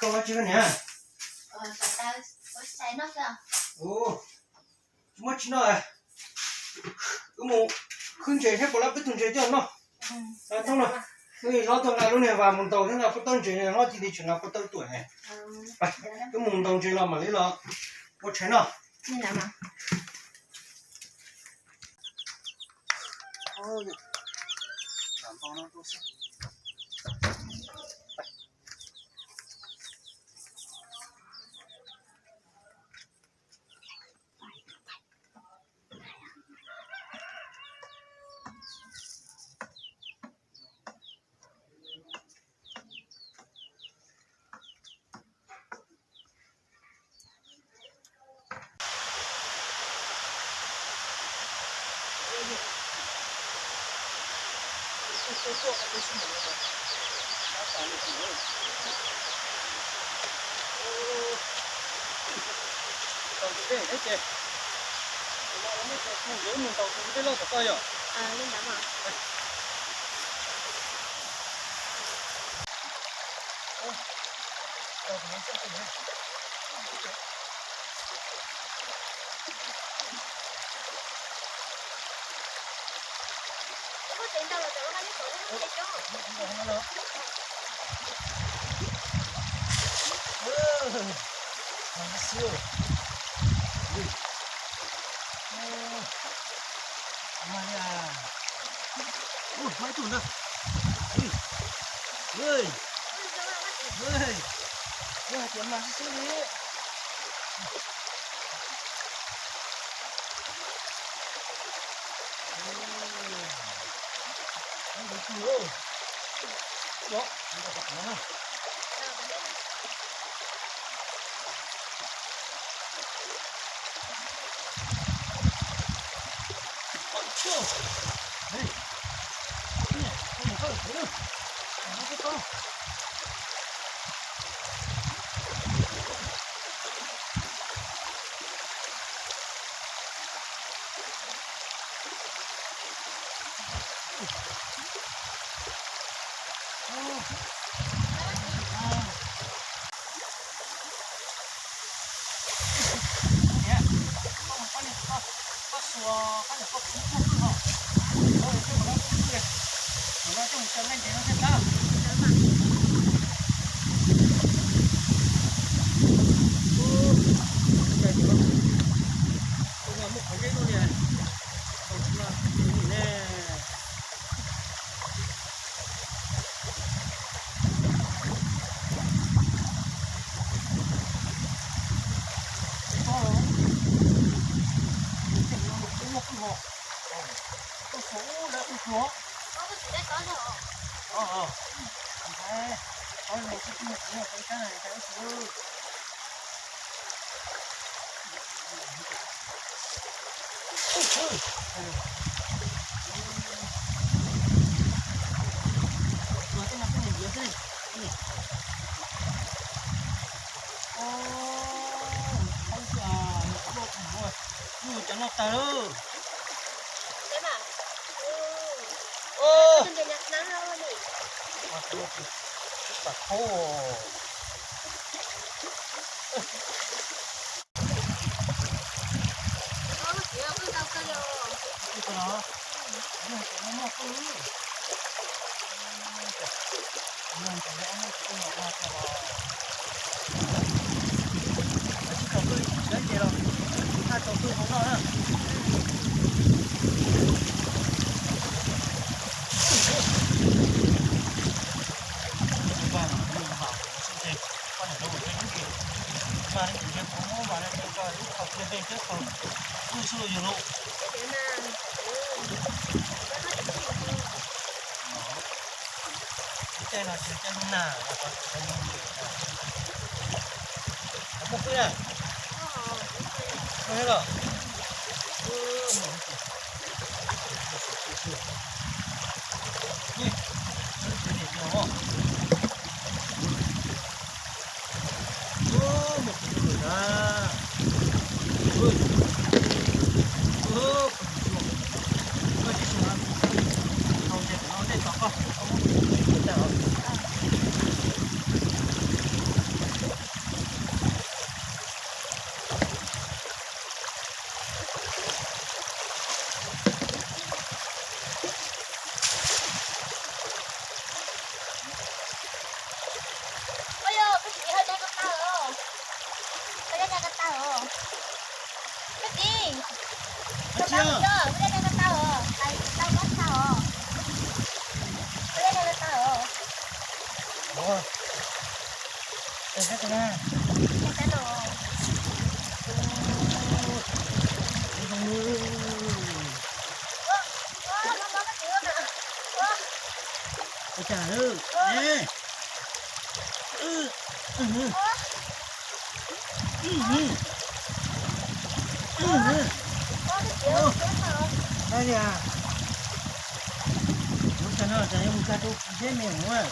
Tsis niam, tsis muab tsis noj, wb mus khwb ntses thiab puas lab peb tug ntses coj noj. Thoob no, wb hlob tuaj nqa lub niag vas mus ntaus thiab nqa pob tawb ntses, hlob cia li tsis nqa pob tawb tuaj. Wb mus ntaus ntses los mam li los ua tshais noj. Mus ntaus tus dej loj tom koj yom. Ub, mas ib tug ntag. Ub, ub, ub, mas xwb xwb li. Cov no tag lawm. Caij no tsis caij lub nag, muaj pwb na. Muaj thiab los? Ua cas lawm? Ua cas no, cas yuav mus tag rau tsis seb me hov.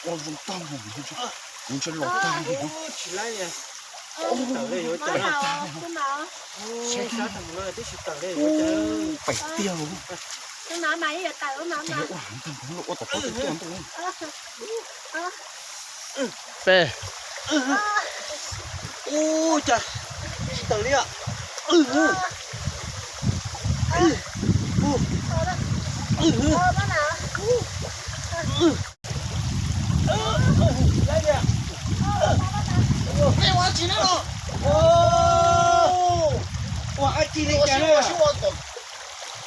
Ua zoo tag, kuv ntshe los tag li. Tsis laib li. Tawm li yuav cas na. Pem tiag. Ua ntag, ua tom qab tuaj ntag. Pe. Ua cas tsis tawm li os. Ua dab tsi li cas na? Ua dab tsi li cas na?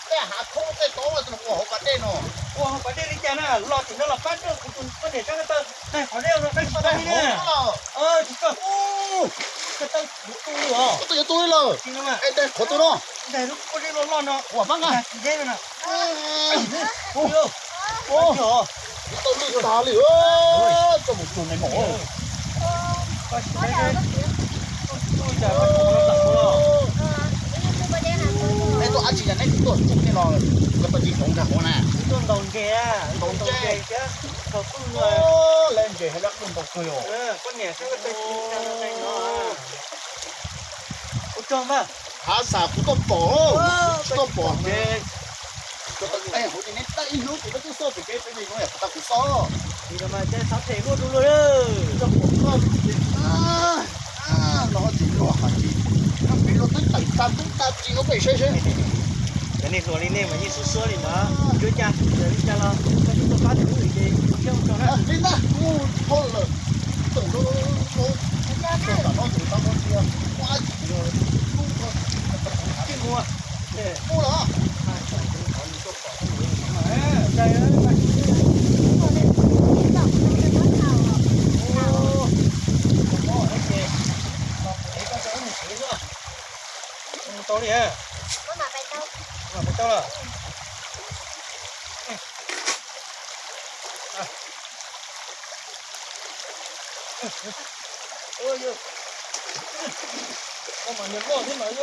Tej hav khoob tej tod ua hauv pas dej no. Ua hauv pas dej li cas na? Los tim no los pab rau kuv tus poj niam sab ko taw tag qhov dej no, koj tsis tau li na. Tsis tau. Ko taw yuav tu li os. Ko taw yuav tu li lawm. Es qhov twg no? Ntag lub pob zeb loj loj no. Ua pab nqa. Tsis deb no. Tsis tau lwj tas li. Txoj mus tsuag me mom. Es tuaj dab tsi cas neb tsis tuaj tsuj tej no, ko taw tsis hloov nrag hauv na? Tuaj ntaus ntses, ntaus ntses thiab. Lawv ntses hais lawv kuj ntaus kawg yom. Ua tsaug mas. Hav xav kuv tuaj pom, kuv tsis tuaj pom ces. Ko taw hauv ces neb tag ib hnub ces peb twb xauj pem kev peb me no yam kuv tau kuv xauj. Ces no mas ces xav phem luaj rau luag. Los ces luag hais tias, no pem luag twb tawm tag tub tag tsis no pem saib seb. Cov neeg hluas li nej mas yeej xub xuab li ntawd. Yuav cas, yog li cas los koj twb tuaj pab tus wb ces koj tso na. Li ntag, kuv ho lawm. Tawm lawm, tawm tam no ces tau no tias, ua tsis mus. Ua los. Tau li, tau lawm. Koj mas niag loj thiab mas.